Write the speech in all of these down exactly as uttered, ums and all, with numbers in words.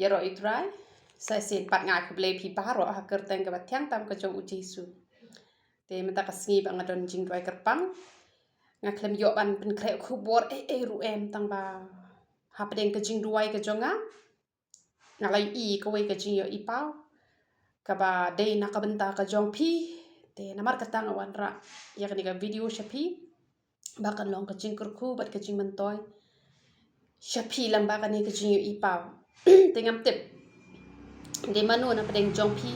Ïaroh ïa u Trai, sa shisien pat nga ai khublei ïa phi baroh ha ka kyrteng kaba thiang tam ka jong u Jisu. Te mynta ka sngi ba nga don jingduwai kyrpang, nga khlem ïoh ban pynkhreh khubor ei ei ruh em, tang ba hapdeng ka jingduwai ka jong nga, nga la ïohi kawei ka jingïohi paw kaba dei na ka bynta ka jong phi. Te namar kata nga wanrah ïa kane ka video sha phi ba kan long ka jingkyrkhu bad ka jingmyntoi sha phi lyngba kane ka jingïohi paw. Te ngam tip dei mano na pdeng jong phi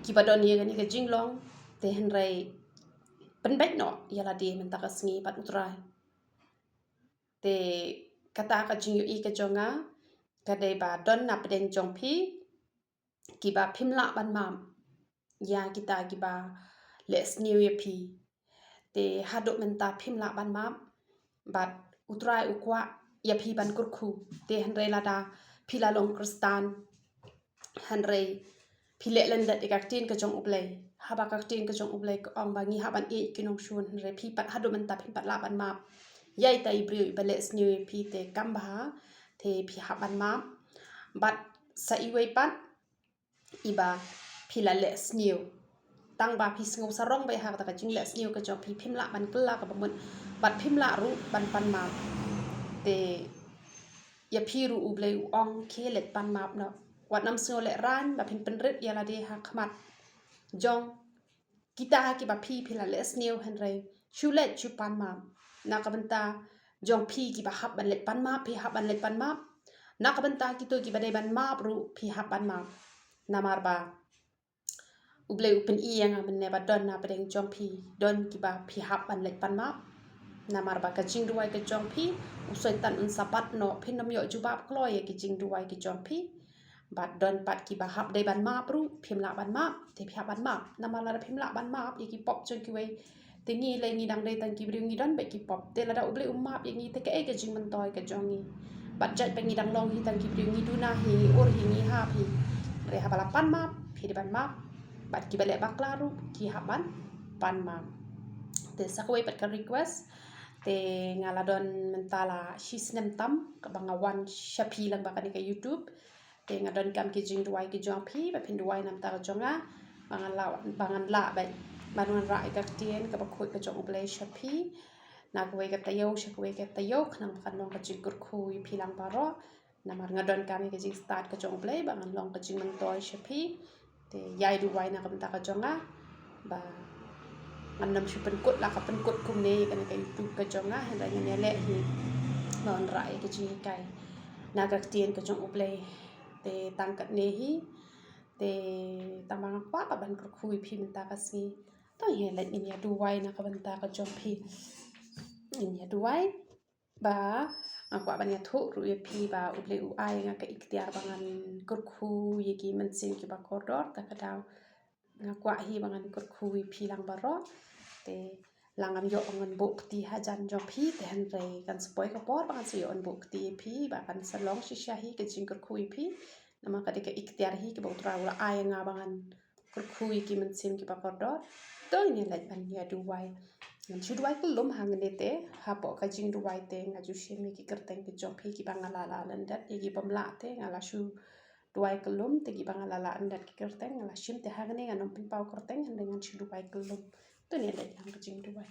kiba don ïa kane ka jinglong, te hynrei pynbeit noh ïa lade mynta ka sngi bad u Trai. Te kata ka jingïohi ka jong nga ka dei ba don na pdeng jong phi kiba phim lah ban map ïa kita kiba leh sniew ïa phi. Te haduh mynta phim lah ban map, bad u Trai u kwah ïa phi ban kyrkhu. Te hynrei lada phi la long Khristan, hynrei phi leh lyndet ïa ka ktien ka jong U Blei, haba ka ktien ka jong U Blei ka ong ba ngi hap ban ïeit ki nongshun, hynrei phi pat haduh mynta phim pat lah ban map ïa ita i briew iba leh sniew ïa phi, te kam bha, te phi hap ban map. Bad sa iwei pat, iba phi la leh sniew, tang ba phi sngew sarong bha ha kata ka jingleh sniew ka jong phi, phim lah ban kylla kaba mut bad phim lah ruh ban pan map. Te ïa phi ruh U Blei u ong khie leit pan map noh. Wat nym sngew lehraiñ ba phin pynrit ïa lade ha khmat jong kita kiba phi, phi la leh sniew hynrei shu leit shu pan map. Na ka bynta jong phi kiba hap ban leit pan map, phi hap ban leit pan map. Na ka bynta kito kiba dei ban map ruh phi hap ban map. Namar ba U Blei u pyni ïa nga mynne ba don na pdeng jong phi, don kiba phi hap ban leit pan map. Namar ba ka jingduwai ka jong phi, u Soitan un sa bat noh, phin nym ïoh jubab kloi ïa ki jingduwai ki jong phi. Bad don pat kiba hap dei ban map ruh, phim lah ban map, te phi hap ban map. Namar lada phim lah ban map ïa ki pop jong kiwei, te ngi lei ngi dang dei tang ki briew, ngi don beit ki pop. Te lada U Blei u map ïa ngi, te kaei ka jingmyntoi ka jong ngi? Bad jait ba ngi dang long hi tang ki briew, ngi duna hi, ngi ur hi, ngi hap hi. Hynrei haba la pan map, phi dei ban map. Bad kiba leh bakla ruh ki hap ban pan map. Te sa kawei pat ka request, te nga la don mynta la shi snem tam kaba nga wan sha phi lyngba kane ka YouTube. Te nga donkam ki jingduwai ki jong phi, ba phin duwai na ka bynta ka jong nga, ba ngan lah, ba ngan lah ban wanrah ïa ka ktien kaba khuid ka jong U Blei sha phi. Na kawei ka taïew sha kawei ka taïew, khnang ba kan long ka jingkyrkhu ïa phi lang baroh. Namar nga donkam ïa ka jingstad ka jong U Blei ba ngan long ka jingmyntoi sha phi. Te ïai duwai na ka bynta ka jong nga, ba ngan nym shu pynkut la ka pynkut kumne ïa kane ka YouTube ka jong nga, hynrei ngan ïaleh hi ban wanrah ïa ka jinghikai na ka ktien ka jong U Blei. Te tang katne hi, te tang ba nga kwah pat ban kyrkhu ïa phi mynta ka sngi. To ngin ïa leit, ngin ïa duwai na ka bynta ka jong phi. Ngin ïa duwai. Ba nga kwah ban ïathuh ruh ïa phi ba U Blei u ai nga ka iktiar ba ngan kyrkhu ïa ki mynsiem kiba kordor. Ta ka daw nga kwah hi ba ngan kyrkhu ïa phi lang baroh. Te la ngam ïoh ban buh kti hajan jong phi, te hynrei kan sa poi ka por ba ngan sa ïoh ban buh kti ïa phi, ba kan sa long shisha hi ka jingkyrkhu ïa phi. Namar ka dei ka iktiar hi kaba U Trai u la ai ïa nga ba ngan kyrkhu ïa ki mynsiem kiba kordor. To ngin ïa leit ban ïa duwai. Ngan shu duwai kyllum hangne te, hapoh ka jingduwai te nga ju shim ïa ki kyrteng ki jong phi kiba nga la lah lyndet, ïa ki bym lah te nga la shu duwai kyllum, te kiba nga la lah lyndet ki kyrteng nga la shim, te hangne ngan ym pynpaw kyrteng, hynrei ngan shu duwai kyllum. To ngin ïa leit lang ka jingduwai.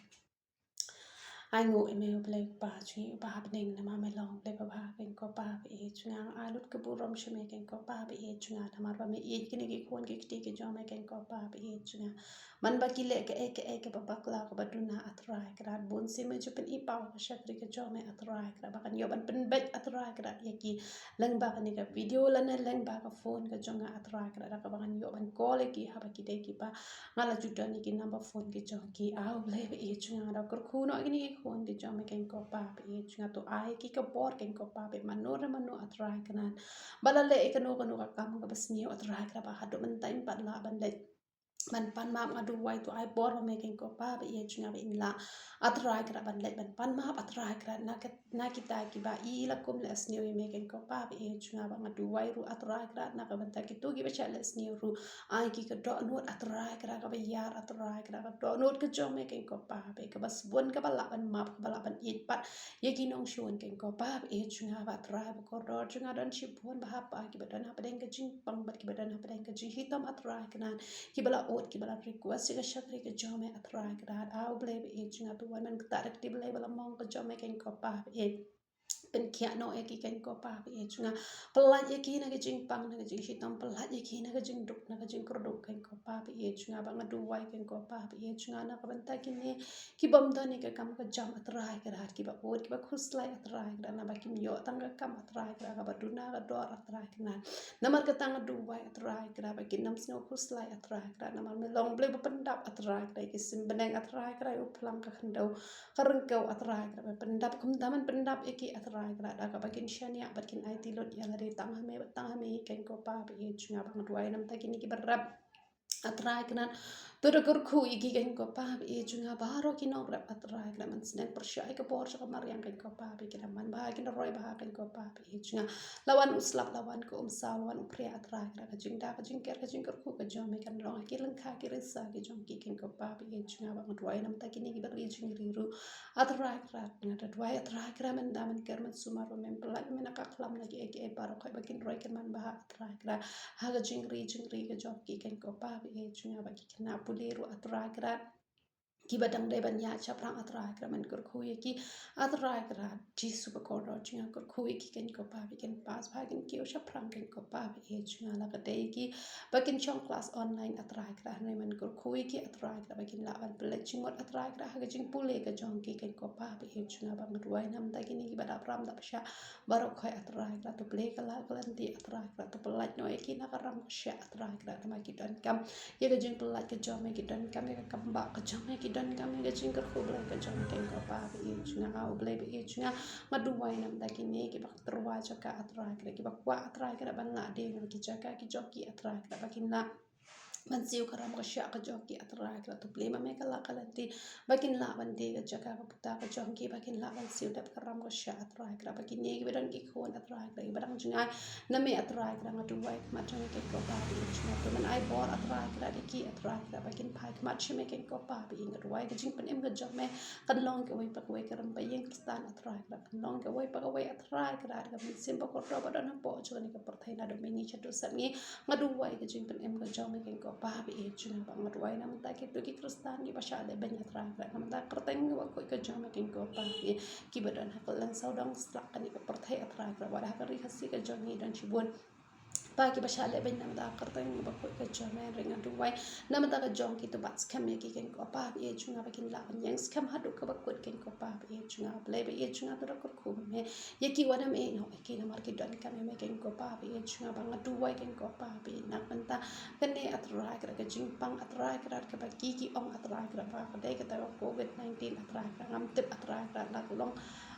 Ai nguh ïa me U Blei U Kpa jong ngi uba ha bneng, namar me long U Blei babha, keiñ ko Pa ba ïeit jong nga. Nga ai lut ka burom sha me, keiñ ko Pa ba ïeit jong nga, namar ba me ïeit kine ki khun ki kti ki jong me, keiñ ko Pa ba ïeit jong nga. Man ba ki leh kaei kaei kaba bakla kaba duna, A Trai Kynrad, bun sien me ju pyni paw ka shakri ka jong me, A Trai Kynrad, ba kan ïoh ban pynbeit, A Trai Kynrad, ïa ki lyngba kane ka video lane lyngba ka phone ka jong nga, A Trai Kynrad, da kaba ngan ïoh ban call ïa ki haba ki dei kiba nga la ju don ïa ki number phone ki jong ki. A U Blei ba ïeit jong nga, da kyrkhu noh ïa kine ki khun ki jong me, keiñ ko Pa ba ïeit jong nga. To ai ïa ki ka bor, keiñ ko Pa, ba mano re mano, A Trai Kynrad, ba la leh ïa kano kano ka kam kaba sniew, A Trai Kynrad, ba haduh mynta im pat lah ban leit ban pan map, nga duwai to ai bor ma me keiñ ko Pa ba ïeit jong nga ba in lah, A Trai Kynrad, ban leit ban pan map, A Trai Kynrad, na ka, na kita kiba i la kum la sniew ïa me keiñ ko Pa ba ïeit jong nga. Ba nga duwai ruh A Trai Kynrad na ka bynta kito kiba shah la sniew ruh, ai ki ka dohnud A Trai Kynrad kaba ïar, A Trai Kynrad, ka dohnud ka jong me keiñ ko Pa ba ïeit, kaba sbun, kaba lah ban map, kaba lah ban ïeit pat ïa ki nongshun keiñ ko Pa ba ïeit jong nga. Ba A Trai ba kordor jong nga, don shibun bha Pa kiba don hapdeng ka jingpang bad kiba don hapdeng ka jingshitom A Trai Kynrad, kiba la ud, kiba la request ïa ka shakri ka jong me A Trai Kynrad. A U Blei ba ïeit jong nga, to wan ban ktah da ka kti Blei ba la mong ka jong me keiñ ko Pa ba ïeit. Pynkhiah noh ïa ki keiñ ko Pa ba ïeit jong nga. Pynlait ïa ki na ka jingpang, na ka jingshitom, pynlait ïa ki na ka jingduk, na ka jingkyrduh keiñ ko Pa ba ïeit jong nga. Ba nga duwai keiñ ko Pa ba ïeit jong nga na ka bynta kine ki bym don ïa ka kam ka jam A Trai Kynrad, kiba ud, kiba khuslai A Trai Kynrad, naba kim ïoh tang ka kam A Trai Kynrad, kaba duna ka dor A Trai Kynrad. Namar kata nga duwai A Trai Kynrad ba kin ym sngew khuslai A Trai Kynrad, namar me long Blei ba pyndap A Trai Kynrad, ki sim bneng A Trai Kynrad, u phlang ka khyndew ka ryngkew A Trai Kynrad, ba pyndap, kumta men pyndap ïa ki A Trai Kynrad, da kaba kin shaniah bad kin aiti lut ïa lade tang ha me bad tang ha me keiñ ko Pa ba ïeit jong nga. Ba nga duwai namar kine kiba rep A Trai Kynrad, to da kyrkhu ïa ki keiñ ko Pa ba ïeit jong nga. Baroh ki nongrep A Trai Kynrad, men sngewbha pyrshah ïa ka bor jong ka mariang keiñ ko Pa ba ïeit, kin da man bha, kin da roi bha keiñ ko Pa ba ïeit jong nga. La wan u slap, la wan ka umsaw, la wan u phria A Trai Kynrad, ka jingda, ka jingker, ka jingkyrkhu ka jong me kan long ha ki lyngkha ki risa ki jong ki keiñ ko Pa ba ïeit jong nga. Ba nga duwai namar kine kiba ri jingri ruh A Trai Kynrad, nga da duwai A Trai Kynrad, men da men ker, men sumar, men pynlait, men ïa ka khlam na kiei kiei baroh khoit, ba kin roi kin man bha A Trai Kynrad ha ka jingri jingri ka jong ki keiñ ko Pa ba ïeit jong nga. Ba ki khynnah pule ruh A Trai Kynrad, kiba dang dei ban ïaid shaphrang A Trai Kynrad, men kyrkhu ïa ki A Trai Kynrad. Jisu ba kordor jong nga, kyrkhu ïa ki keiñ ko Pa ba kin pass bha, kin kiew shaphrang keiñ ko Pa ba ïeit jong nga. La ka dei ki ba kin shong klas online A Trai Kynrad, hynrei men kyrkhu ïa ki A Trai Kynrad ba kin lah ban pynleit jingmut A Trai Kynrad ha ka jingpule ka jong ki keiñ ko Pa ba ïeit jong nga. Ba nga duwai namar kine kiba dap ram dap shah baroh khoit A Trai Kynrad, to plie ka la ka lynti A Trai Kynrad, to pynlait noh ïa ki na ka ram ka shah A Trai Kynrad, namar ki donkam ïa ka jingpynlait ka jong me, ki donkam ïa ka kam bah ka jong me, ki donkam ïa ka jingkyrkhu Blei ka jong me keiñ ko Pa ba ïeit jong nga. A U Blei ba ïeit jong nga, nga duwai namar kine kiba tyrwa jaka A Trai Kynrad, kiba kwah A Trai Kynrad ban lah die na ki jaka ki jong ki A Trai Kynrad, ba kin lah ban siew ka ram ka shah ka jong ki A Trai Kynrad, to plie ma me ka la ka lynti ba kin lah ban die ka jaka ka puta ka jong ki, ba kin lah ban siew dep ka ram ka shah A Trai Kynrad. Ba kine kiba don ki khun A Trai Kynrad, kiba dang jngai na me A Trai Kynrad, nga duwai khmat jong me keiñ ko Pa ba ïeit jong nga, to men ai bor A Trai Kynrad ïa ki A Trai Kynrad, ba kin phai khmat sha me keiñ ko Pa ba ïeit. Nga duwai ka jingpynim ka jong me kan long kawei pa kawei ka rympei ïing Khristan A Trai Kynrad, kan long kawei pa kawei A Trai Kynrad, ka mynsiem ba kordor ba don hapoh jong kane ka pyrthei, naduh mihngi shaduh sepngi. Nga duwai ka jingpynim ka jong me keiñ ko Pa ba ïeit jong nga. Ba nga duwai namar kito ki Khristan kiba shah lehbeiñ A Trai Kynrad, namar ka kyrteng kaba khuid ka jong me keiñ ko Pa ba ïeit, kiba don ha kylleng sawdong slap kane ka pyrthei A Trai Kynrad, wat ha ka ri Khasi ka jong ngi don shibun Pa kiba shah lehbeiñ namar ka kyrteng kaba khuid ka jong me. Hynrei nga duwai namar ka jong ki, to bat skhem ïa ki keiñ ko Pa ba ïeit jong nga, ba kin lah ban ïeng skhem haduh kaba kut keiñ ko Pa ba ïeit jong nga. Blei ba ïeit jong nga, to da kyrkhu ma me ïa ki, wat nym ïehnoh ïa ki namar ki donkam ïa me keiñ ko Pa ba ïeit jong nga. Ba nga duwai keiñ ko Pa ba ïeit na ka bynta kane A Trai Kynrad, ka jingpang A Trai Kynrad, kaba ki ki ong A Trai Kynrad ba ka dei kata ka covid nineteen A Trai Kynrad. Ngam tip A Trai Kynrad, la ka long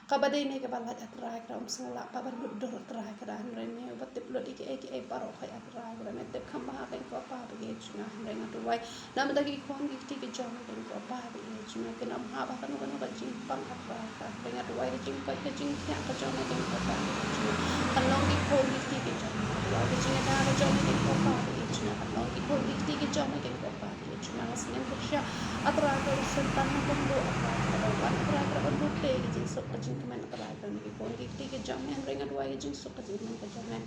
kaba dei me kaba lait A Trai Kynrad, ym sngewlah pat ban mutdur A Trai Kynrad, hynrei me uba tip lut ïa kiei kiei baroh khoit A Trai Kynrad, me tip kham bha keiñ ko Pa ba ïeit jong nga. Hynrei nga duwai namar ki khun ki kti ki jong me keiñ ko Pa ba ïeit jong nga, kin ym hap ha kano kano ka jingpang A Trai Kynrad. Hynrei nga duwai ka jingkoit ka jingkhiah ka jong me keiñ ko Pa ba ïeit jong nga kan long ki khun ki kti ki jong me. Nga duwai ka jingïada ka jong me keiñ ko Pa ba ïeit jong nga kan long ki khun ki kti ki jong me keiñ ko Pa ba ïeit jong nga. Nga sngewbha pyrshah A Trai Kynrad, u Soitan, u bym duh A Trai Kynrad, u wan A Trai Kynrad ban pynthut ïa ka jingsuk ka jingkmen A Trai Kynrad na ki khun ki kti ki jong me. Hynrei nga duwai ka jingsuk ka jingkmen ka jong me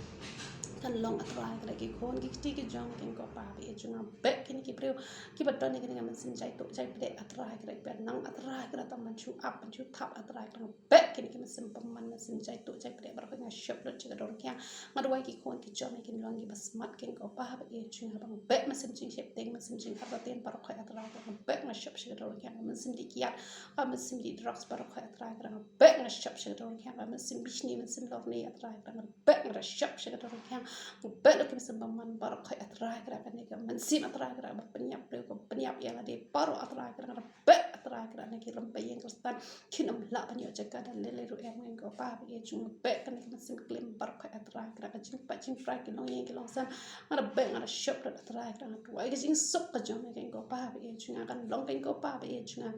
kan long A Trai Kynrad ki khun ki kti ki jong me keiñ ko Pa ba ïeit jong nga. Beh kine ki briew kiba don ïa kane ka mynsiem jai tuh jai pdeh A Trai Kynrad, kiba nang A Trai Kynrad tang ban shu ap ban shu thap A Trai Kynrad, beh kine ki mynsiem bymman, mynsiem jai tuh jai pdeh baroh, nga shep lut sha ka dur rkhiang. Nga duwai ki khun ki jong me kin long kiba smat keiñ ko Pa ba ïeit jong nga. Ba nga beh mynsiem jingsheptieng, mynsiem jingartatien baroh khoit A Trai Kynrad, nga beh, nga shep sha ka dur rkhiang. Mynsiem dih kiad, ka mynsiem dih drugs baroh khoit A Trai Kynrad, nga beh, nga shep sha ka dur rkhiang. Ka mynsiem bishni, mynsiem lorni A Trai Kynrad, nga beh, nga shep sha ka dur rkhiang. Nga beh da ki mynsiem bymman baroh khoit A Trai Kynrad, kane ka mynsiem A Trai Kynrad ba pynïap briew, ka pynïap ïa lade baroh A Trai Kynrad, nga beh Trai Kynrad na ki rympei ïing Khristan kin ym lah ban ïoh jaka da lei lei ruh em keiñ ko Pa ba ïeit jong nga. Beh kane ka mynsiem klim baroh khoit A Trai Kynrad, ka jingpait jingpra ki longïing ki longsem. Nga da beh nga da shop da A Trai Kynrad, nga duwai ka jingsuk ka jong me keiñ ko Pa ba ïeit jong nga kan long keiñ ko Pa ba ïeit jong nga.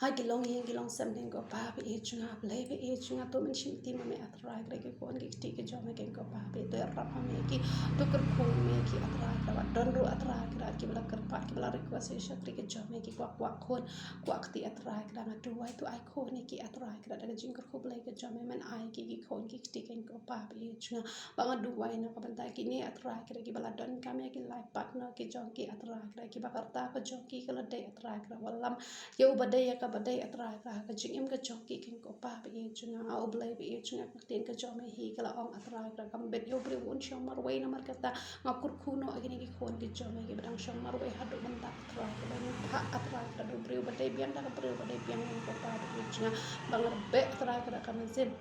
Ha ki longïing ki longsem keiñ ko Pa ba ïeit jong nga, Blei ba ïeit jong nga, to men shim ti ma me A Trai Kynrad ki khun ki kti ki jong me keiñ ko Pa ba ïeit, to ïarap ma me ki, to kyrkhu ma me ki A Trai Kynrad, ba don ruh A Trai Kynrad kiba la kyrpad kiba la request ïa shakri ki jong me ki kwah kwah khun kwah kti A Trai Kynrad, nga duwai to ai khun ïa ki A Trai Kynrad da ka jingkyrkhu Blei ka jong me, men ai ki ki khun ki kti keiñ ko Pa ba ïeit jong nga. Ba nga duwai na ka bynta kine A Trai Kynrad kiba la donkam ïa ki life partner ki jong ki A Trai Kynrad, kiba ka rta ka jong ki ka la dei A Trai Kynrad wallam ïa uba dei ïa kaba dei A Trai Kynrad, ka jingim ka jong ki keiñ ko Pa ba ïeit jong nga. A U Blei ba ïeit jong nga, ka ktien ka jong me hi ka la ong A Trai Kynrad, kam bit ïa u briew un shong marwei, namar kata nga kyrkhu noh ïa kine ki khun ki jong me kiba dang shong marwei haduh mynta A Trai Kynrad, ba ngin phah A Trai Kynrad da u briew ba dei biang, da ka briew ba dei biang keiñ ko Pa ba ïeit jong nga. Ba nga da beh A Trai Kynrad ka mynsiem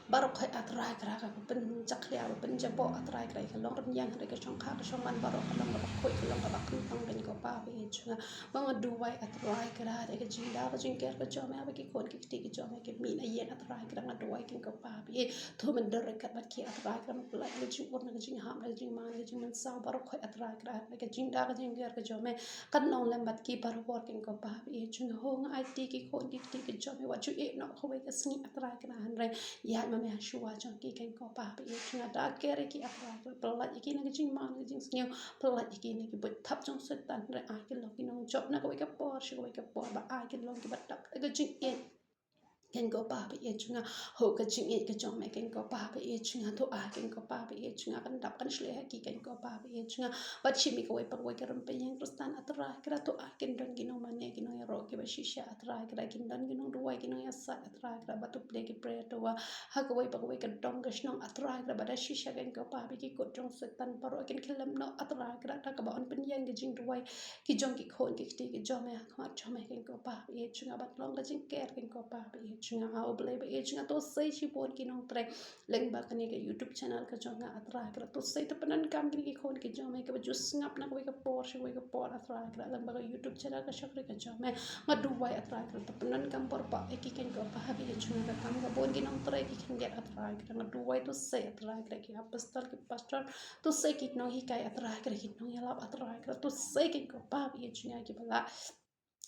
baroh khoit A Trai Kynrad kaba pynjakhlia ba pynjaboh A Trai Kynrad, ka long rynïeng hynrei ka shongkha ka shongman baroh ka long kaba khuid ka long kaba kyntang keiñ ko Pa ba ïeit jong nga. Ba nga duwai A Trai Kynrad ïa ka jingda ka jingker ka jong me, ba ki khun ki kti ki jong me ki mih na ïing A Trai Kynrad, nga duwai keiñ ko Pa ba ïeit, to men don ryngkat bad ki A Trai Kynrad, men pynlait na ka jingur na ka jinghap na ka jingma na ka jingmynsaw baroh khoit A Trai Kynrad, ïa ka jingda ka jingker ka jong me kan long lem bad ki baroh bor keiñ ko Pa ba ïeit jong nga. Ho nga aiti ki khun ki kti ki jong me, wat ju ïeh noh kawei ka sngi A Trai Kynrad, hynrei ïaid ma me ha shuwa jong ki keiñ ko Pa ba ïeit jong nga. Da ker ïa ki A Trai Kynrad, pynlait ïa ki na ka jingma na ka jingsniew, pynlait ïa ki na ki buit thap jong Soitan, hynrei ai kin long ki nongjop na kawei ka por sha kawei ka por, ba ai kin long kiba dap da ka jingïeit keiñ ko Pa ba ïeit jong nga. Ho ka jingïeit ka jong me keiñ ko Pa ba ïeit jong nga, to ai keiñ ko Pa ba ïeit jong nga kan dap kan shlei ha ki keiñ ko Pa ba ïeit jong nga. Bad shim ïa kawei pa kawei ka rympei ïing Khristan A Trai Kynrad, to ai kin don ki nongmane ki nongïaroh kiba shisha A Trai Kynrad, kin don ki nongduwai ki nongïasaid A Trai Kynrad, ba to plie ki prayer tower ha kawei pa kawei ka dong ka shnong A Trai Kynrad, ba da shisha keiñ ko Pa ba ïeit ki kut jong Soitan baroh kin khyllem noh A Trai Kynrad, da kaba yn pynïeng ka jingduwai ki jong ki khun ki kti ki jong me ha khmat jong me keiñ ko Pa ba ïeit jong nga, ban long ka jingker keiñ ko Pa ba ïeit jong nga. A U Blei ba ïeit jong nga, to sei shibun ki nongtrei lyngba kane ka YouTube channel ka jong nga A Trai Kynrad, to sei to pyndonkam kine ki khun ki jong me kiba ju sngap na kawei ka por sha kawei ka por A Trai Kynrad, lyngba ka YouTube channel ka shakri ka jong me. Nga duwai A Trai Kynrad to pyndonkam bor bak ïa ki keiñ ko Pa ba ïeit jong nga, ka kam ka bun ki nongtrei ki khyndiat A Trai Kynrad, nga duwai to sei A Trai Kynrad ki apostol ki pastor, to sei ki nonghikai A Trai Kynrad, ki nongïalap A Trai Kynrad, to sei keiñ ko Pa ba ïeit jong nga kiba lah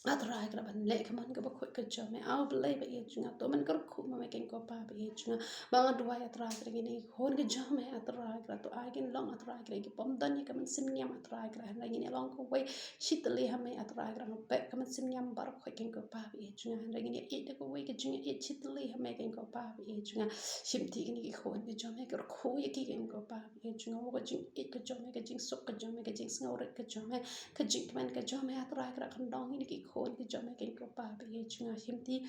A Trai Kynrad ban leh ka mon kaba khuid ka jong me. A U Blei ba ïeit jong nga, to men kyrkhu ma me keiñ ko Pa ba ïeit jong nga. Ba nga duwai A Trai Kynrad kine ki khun ki jong me A Trai Kynrad, to ai kin long A Trai Kynrad ki bym don ïa ka mynsiem niam A Trai Kynrad, hynrei ngin ïa long kawei shi tylli ha me A Trai Kynrad, nga beh ka mynsiem niam baroh khoit keiñ ko Pa ba ïeit jong nga, hynrei ngin ïa ïeit da kawei ka jingïeit shi tylli ha me keiñ ko Pa ba ïeit jong nga. Shim ti kine ki khun ki jong me, kyrkhu ïa ki keiñ ko Pa ba ïeit jong nga. Ka jingïeit ka jong me, ka jingsuk ka jong me, ka jingsngewrit ka jong me, ka jingkmen ka jong me A Trai Kynrad kan long ïa kine ki khun ki jong me keiñ ko Pa ba ïeit jong nga. Shim ti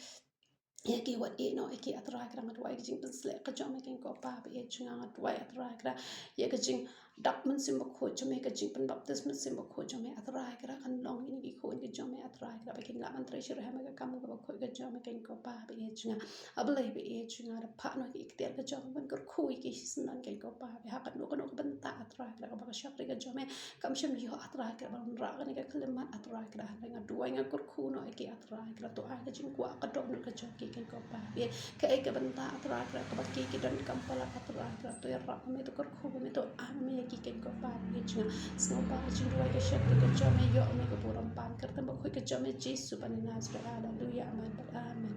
ïa ki, wat ïeh noh ïa ki A Trai Kynrad, nga duwai ka jingpynsleh ka jong me keiñ ko Pa ba ïeit jong nga. Nga duwai A Trai Kynrad ïa ka jingdap Mynsiem Bakhuid jong me, ka jingpynbaptis Mynsiem Bakhuid jong me A Trai Kynrad, kan long ïa kine ki khun ki jong me A Trai Kynrad, ba kin lah ban trei sha ruh ha me ka kam kaba khuid ka jong me keiñ ko Pa ba ïeit jong nga. A Blei ba ïeit jong nga, da phah noh ki ktien ka jong me ban kyrkhu ïa ki shisien keiñ ko Pa ba ïeit, ha kano kano ka bynta A Trai Kynrad kaba ka shakri ka jong me kam shym ïoh A Trai Kynrad ban rah kane ka khyllipmat A Trai Kynrad, hynrei nga duwai nga kyrkhu noh ïa ki A Trai Kynrad, to ai ka jingkwah ka dohnud ka jong ki keiñ ko Pa ba ïeit. Kaei ka bynta A Trai Kynrad kaba ki ki donkam palat A Trai Kynrad, to ïarap ma me, to kyrkhu ma me, to ai ma me ïa ki keiñ ko Pa ba ïeit jong nga. Sngewbha ka jingduwai ka shakri ka jong me, ïoh ma me ka burom ban kyrteng bakhuid ka jong me Jisu ba na Nasareth. Haleluya, amen bad amen.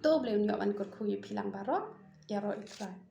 To Blei un ïoh ban kyrkhu ïa phi lang baroh. Ïaroh ïa U Trai.